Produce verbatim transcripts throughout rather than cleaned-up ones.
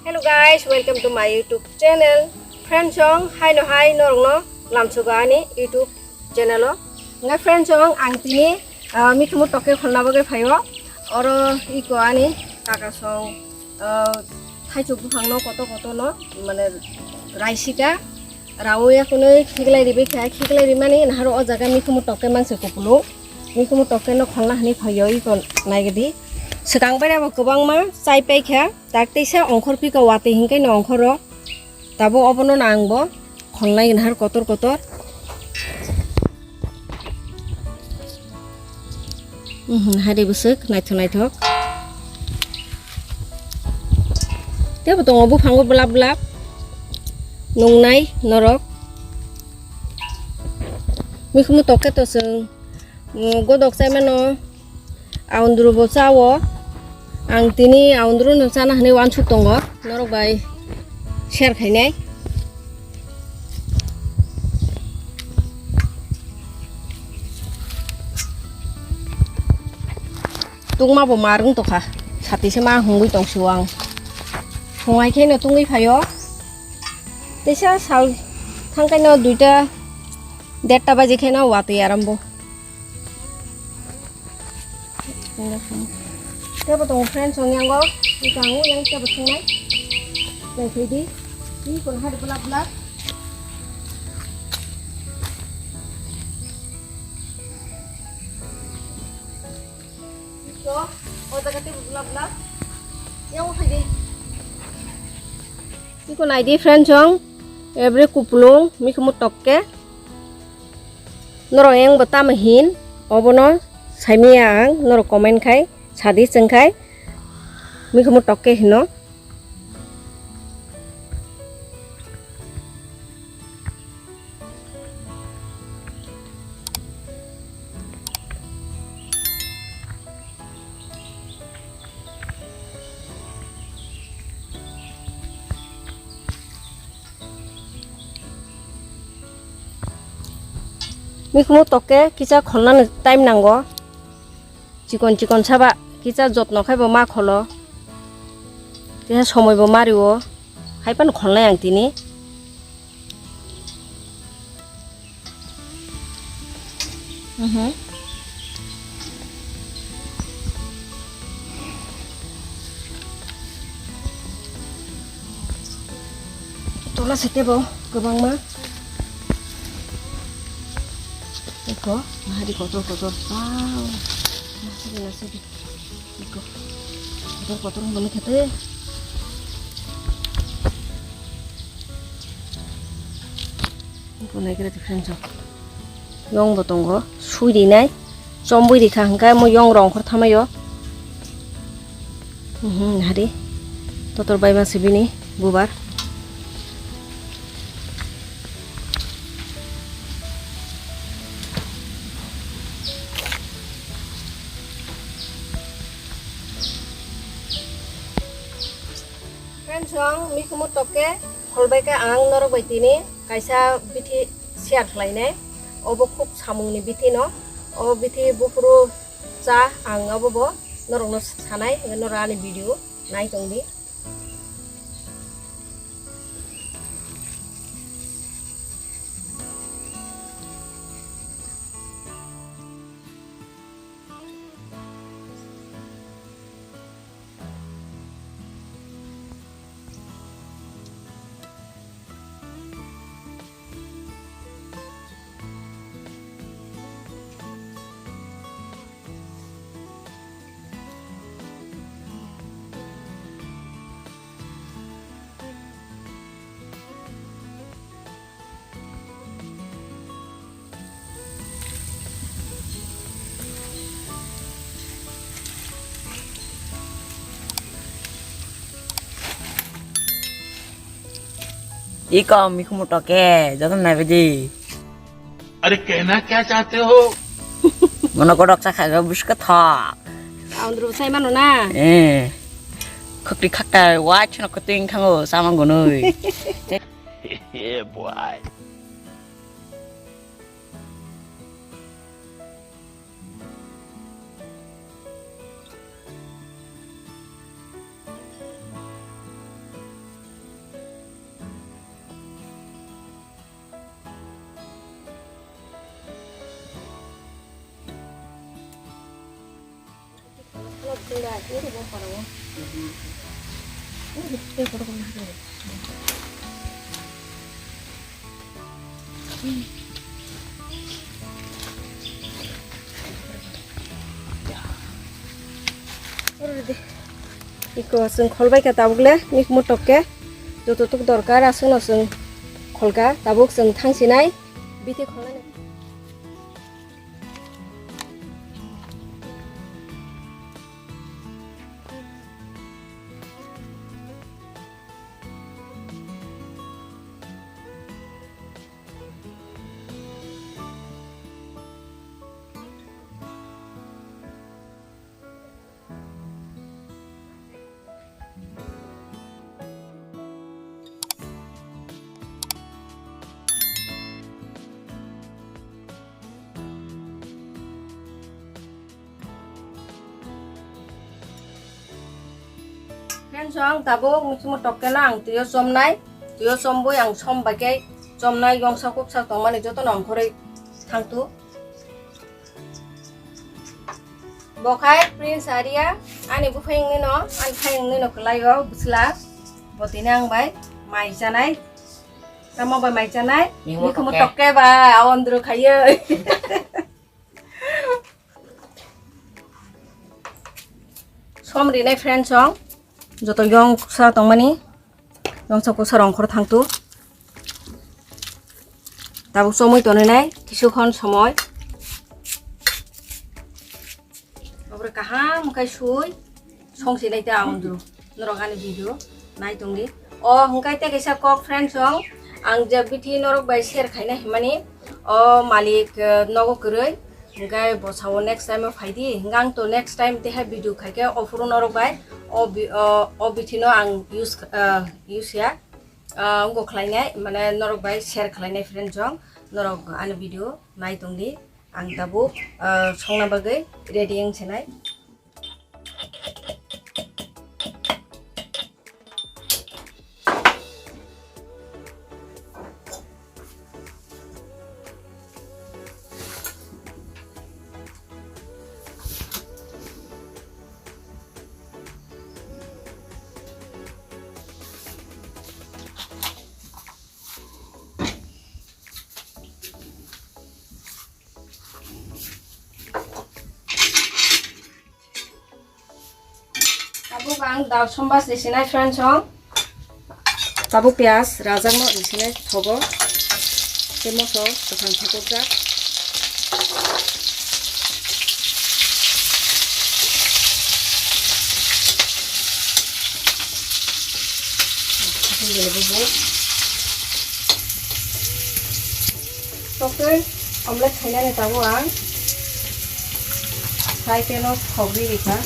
Hello guys, welcome to my YouTube channel. Friends song, hai no hai norokno lamsogo ani YouTube channel o. Ngai friends song, ang tini ah, mikhumu tokke kholna bagwi phaio. Oro iko ani kaka song ah, thaichuk buphangno koto koto no mane raisika. Rawi akunui khiklai ribai kha, khiklai rimani naharo o jaga mikhumu tokke manse kupulung. Mikhumu tokke no kholna hwnwi phaio iko naigidi. Swkang bai abo kwbangma chai paikha. Tak teisa ongkhor pika watwi hinkheno ongkhoro. Tabuk obono nangbo kholnai nahar kotor kotor. Mhm, hai de bwswk naithok naithok. Tebo tongo buphango blap blap nungnai norok. Mikhumu tokke to chwng, mm, godok chai mano. Aundru bo chao. Ang tini aundru no chana hwnwi uansuk tongo, norok bai share khainai. Tungma bo mar wng tokha, sati se ma hungwi tong sio ang. Phungai khe no tungwi phaio. Teisa sal thangkai no duita derta baji khe no watwi arambo. Tebo tongo friends, song yango, iko ang yang tebo thungnai. Nai thidi, iko na hari bulak bulak. Iko, o jaga tebo bulak bulak. Yang thidi. Iko nai di friends song, every kupulung, mikhumu tokke. Norok yang bo tamo hin, obono saimaya ang, norok comment khai, sadi chwng khai, mikhumu tokke hino. Mikhumu tokke kisa kholnani time nango. Chikon chikon saba kisa jotno khai bo ma kholo. Kisa somoi bo mario. Hai phano kholnai ang tini. Mhm. Tola sete bo kwbangma. Eko, nahari kotor kotor. Wow. Nasidi, nasidi. Eko. Kotor kotor mani khate. Eko nai kira different jo. Yong bo tongo, sui rinai. Chombwi rikha hwnkhe mo yong rong khor thamaio. Mhm, hari. Totor bai ma sibini bubar. Friends, ang mikhumu tokke kholbai khe ang norok bai tini kaisa bithi share khlainai. Obo khub samungni bithi no. O bithi buphuru cha ang abo bo norokno sanai, norok ani video nai tongdi. Iko mikhumu tokke, joto naibaidi. अरे कहना क्या चाहते हो? Mono kodok chakha ga buska thok. Aundru sai mano na. Eh. Khokti khakta wachno koting thango sama gunui. Yeah, boy. Iko chwng kholbai kha tabuk le, mikmo tokke joto tuk dorkar aswkno chwng kholka, tabuk chwng thangsinai bithi kholnani. Friends, ang tabuk mikimo tokkeno ang twiyo chomnai, twiyo chombui ang som bai khe chomnai, yongsa kuksa tongmani jotono ang khoroi thangtu. Bo khai Prince Arya, ani buphai wngwi no, ani phai wngwi no kwlai o bwsla. Bo tini ang bai mai chanai. Tamo bai mai chanai? Mikhumu tokke ba, a ondro khaiyo. Som rinai friends song, joto yong kuksa tongmani, yongsa kuksa rong khoro thangtu. Tabuk chomui tonwi nai, kisu khon somoi. Obore kaham khai sui, song si nai ta ondro. Norok ani video nai tongdi. O hwnkhe tei kaisa kok friends song, ang je bithi norok bai share khaina himani, o malik, eh, nogo kwrwi, hwnkhe bo sao next time o phaidi, hwnkhe ang to next time tei hai video khaikhe ophuru norok bai o bi-, o, o bithi no ang use, eh, use ya, eh, wngkha khlainai, mane norok bai share khlainai friends song, norok ani video nai tongdi, ang tabuk, eh, songna bagwi ready wng sinai. Tabuk ang dal sombas risinai friends song. Tabuk piyaj rajakno risinai thogo. Tei moso kwthang thakukjak. Tokoi omelette khainani tabuk ang fry pan o thok ri rikha.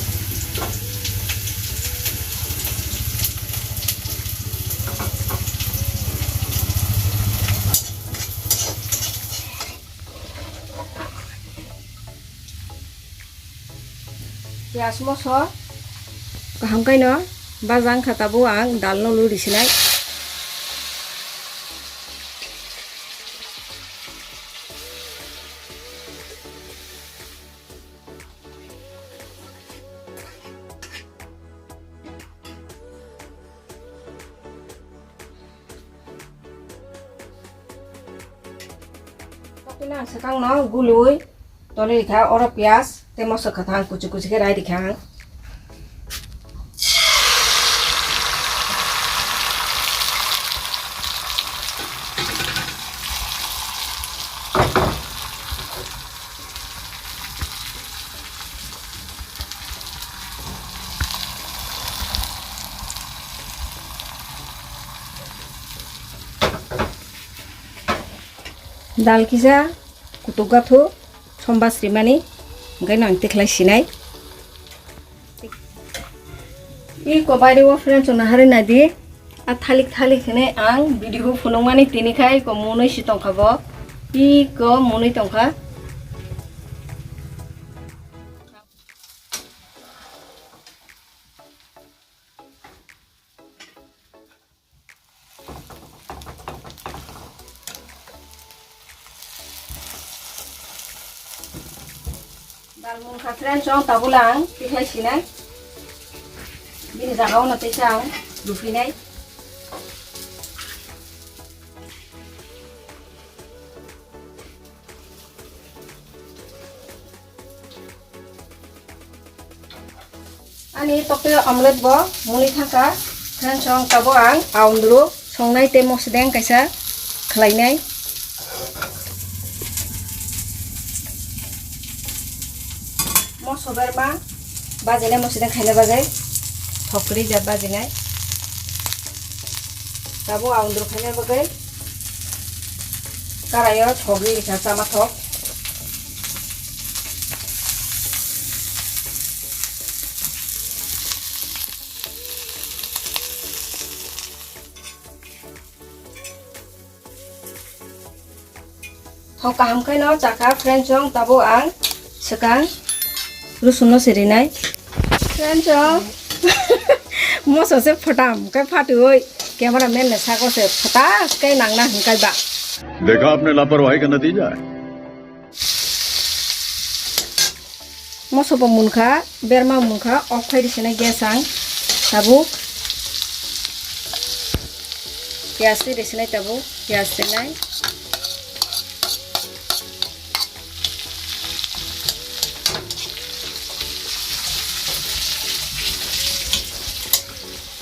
Piyaj moso kaham kaino baja wngkha, tabuk ang dal no luri sinai. Tei ang swkang no gului toli rikha, oro piyaj tei moso kwthang kuchi kuchi khe rai rikha ang. Dal kisa kutuk gathu sombas rimani, hwnkhe no ang tikhlai sinai. I kobai rw friends, chwng naharwi naidi. A thalik thalik hwnwi ang video phunukmani tini khai iko munwi si tongkha bo. Iko munwi tongkha. Dal mungkha friends, chwng tabuk ang tikhlai sinai. Jaga o no teisa ang luphinai. Ani tokte omelet bo muni thangkha, friends, chwng tabuk ang aundru songnai tei mosideng kaisa khlainai. Moso berma bajinai, mosideng khaina bagwi thok kwrwi jat bajinai. Tabuk aundru khaina bagwi karaio thok rikha chama thok. Thok kaham khe no chakha, friends, chwng tabuk ang swkang rusun no sirinai. Friends, chwng moso se photam khe phatwi camera man ni sako se photas khe nangna hwnkhai ba. देखा आपने लापरवाही का नतीजा है। Moso bo munkha, berma munkha, off khai risinai gas ang tabuk. Piyaj twi risinai tabuk, piyaj twi nai.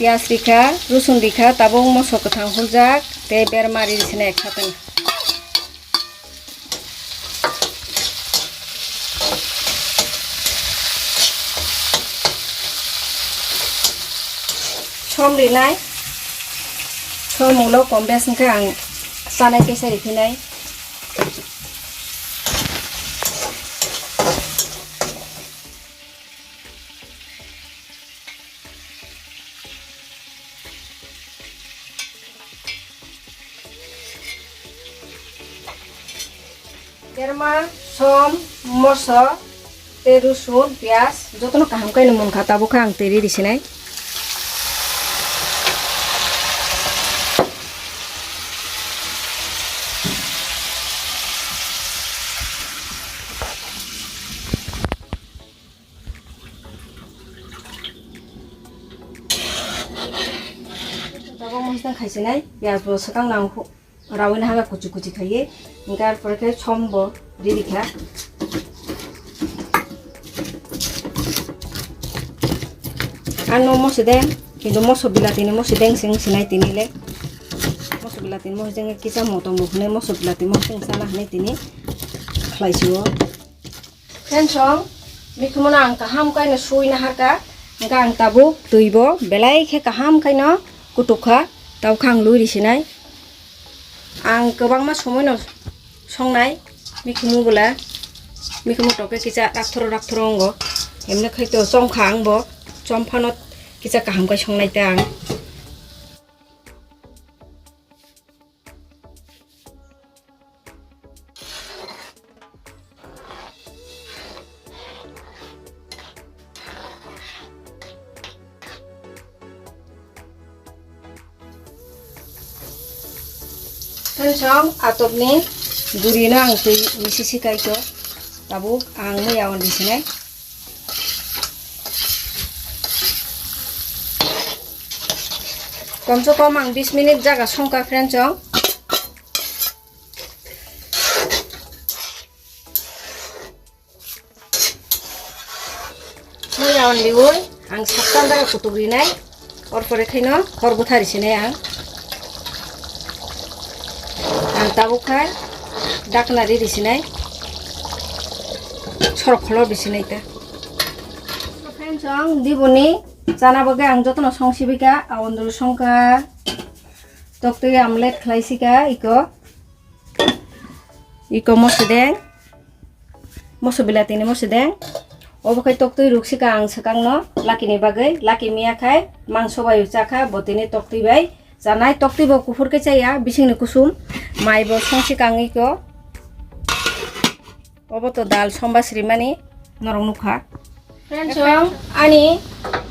Piyaj rikha, rusun rikha, tabuk moso kwthang huljak, tei berma ri risinai eksathani. Som rinai, som ulo kom bes hwnkhe ang chanai kaisa riphinai. Berma, som, moso, tei rusun, piyaj jotono kaham khe no munkha, tabuk khe ang twi ri risinai. Tabuk mosideng khaisinai, piyaj bo swkang nang hu-, rawina haga kuchi kuchi khaiwi, hwnkhe ar pore khe som bo riri kha. Ano mosideng, kintu moso bilatini mosideng sing sinai tini le. Moso bilatini mosideng kisa motom bo hwnwi moso bilati mosideng sana hwnwi tini khlaisio. Friends, chwng mikhumu no ang kaham khe no sui naharkha, hwnkhe ang tabuk twi bo belai khe kaham khe no kutuk kha, tabuk khe ang lui risinai. Ang kwbangma somoi no songnai mikhumu bwla, mikhumu tokhe kisa rakthoro rakthoro wngo, himni khai to chomkha ang bo, chomphano kisa kaham khe songnai ta ang. Friends, chwng atopni gurino ang twi misi sikai kho, tabuk ang muya on risinai. Komse kom ang bis minute jaga songkha, friends, chwng. Muya on liwi ang saktan jaga kutuk rinai, or pore khaino hor bwtha risinai ang. Ang tabuk khai dakna ri risinai, sorok kholo risinai ta. Friends, ang diboni chana bagwi ang jotono song sibika, aondro songkha, toktwi omelet khlai sika iko. Iko mosideng, moso bilatini mosideng. Obo khai toktwi ruksika ang swkangno lakini bagwi, laki miya khai mangso bai chakha, bo tini toktwi bai chanai, toktwi bo kuphur khe chaya, bisingni kusum, mai bo songsikang iko. Obo to dal somba srimani norok nukha. Friends, chwng ani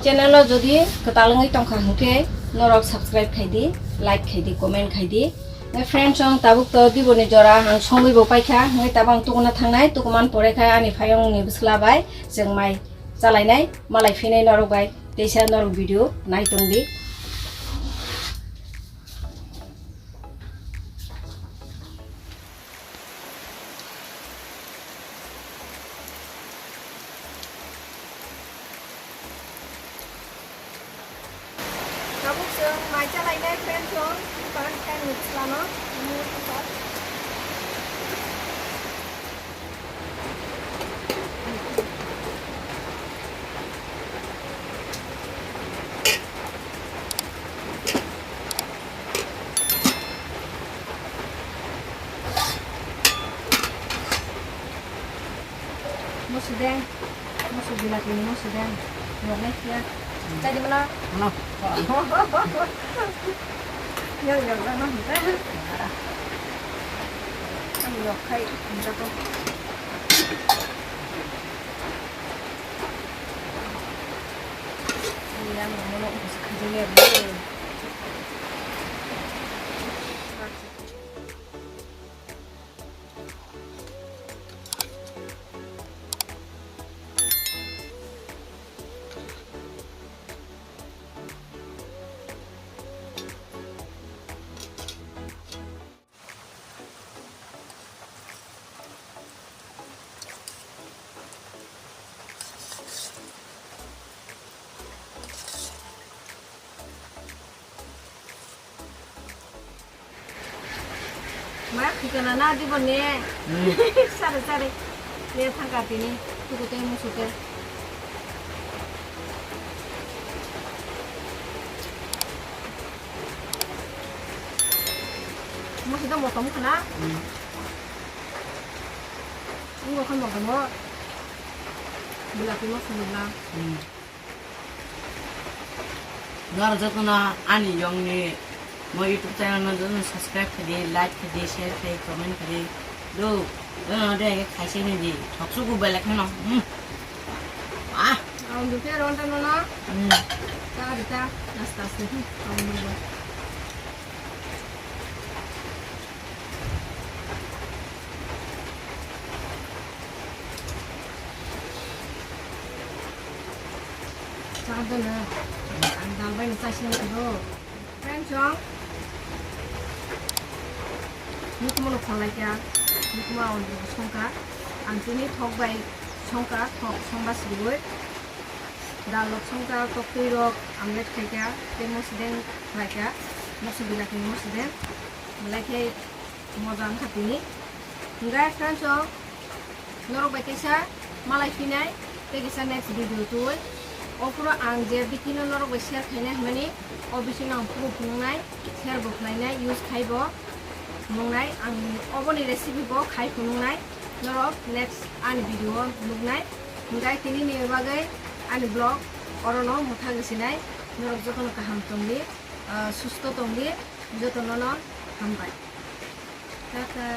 channel o jodi kwtal wngwi tongkha hwnkhe norok subscribe khai di, like khai di, comment khai di. Nai friends, chwng tabuk to diboni jora ang songwi bo paikha, hwnkhe tabuk ang tukuna thangnai, tukuman pore kha ani phayungni bwsla bai chwng mai chalainai, malai phinai norok bai. Teisa norok video nai tong di. Tabuk chwng mai chalainai friend rok, parang khe ang mix lano. Musu deng, musu bilati ni musu deng. Yoknai siya. Tadi mana? Mana? Yok, yok, mana? Ang yok khai, ang jato. Iya, mana? Musu khai dulu ya, bro. Ma khikana na dibo ne. Hmm. Sare sare. Ne thangka tini. Tuku te musu te. Musu te motom khana. Hmm. Ngo khan motom mo. Bilati mo sumudla. Hmm. Norok jotono ani yongni mo YouTube channel no jotono subscribe khaidi, like khaidi, share khaidi, comment khaidi. Do, jotono de khaise ni di. Thoksuku belai kheno. Hmm. Ah. Ang dukhe ronta nono. Hmm. Ta rita, nasta se. Hmm. Ang dukhe. Chadana, ang dal bai no chasing kho. Friend chong, nukmo no khalai kya, nukmo ang songka, ang tini thok bai songka, thok songba sriwi. Dal rok songka, koktwi rok, amlet khaika, tei mosdeng khlaika, moso bilati ni mosdeng, belai khe moja wngkha tini. Hwnkhe friends rok, norok bai kaisa malai phinai, tei kisa next video twi. Ophuru ang je bikino norok bai share khainai hwnmani, o bisino ang proof nungnai, share bo khlainai, use khai bo nungnai, ang oboni recipe bo khai phunuknai, norok next ani video o nuknai. Hwnkhe tini ni bagwi ani vlog orono mwthagwi sinai. Norok jotono kaham tongdi, ah, susto tongdi, jotono no hambai. Tata.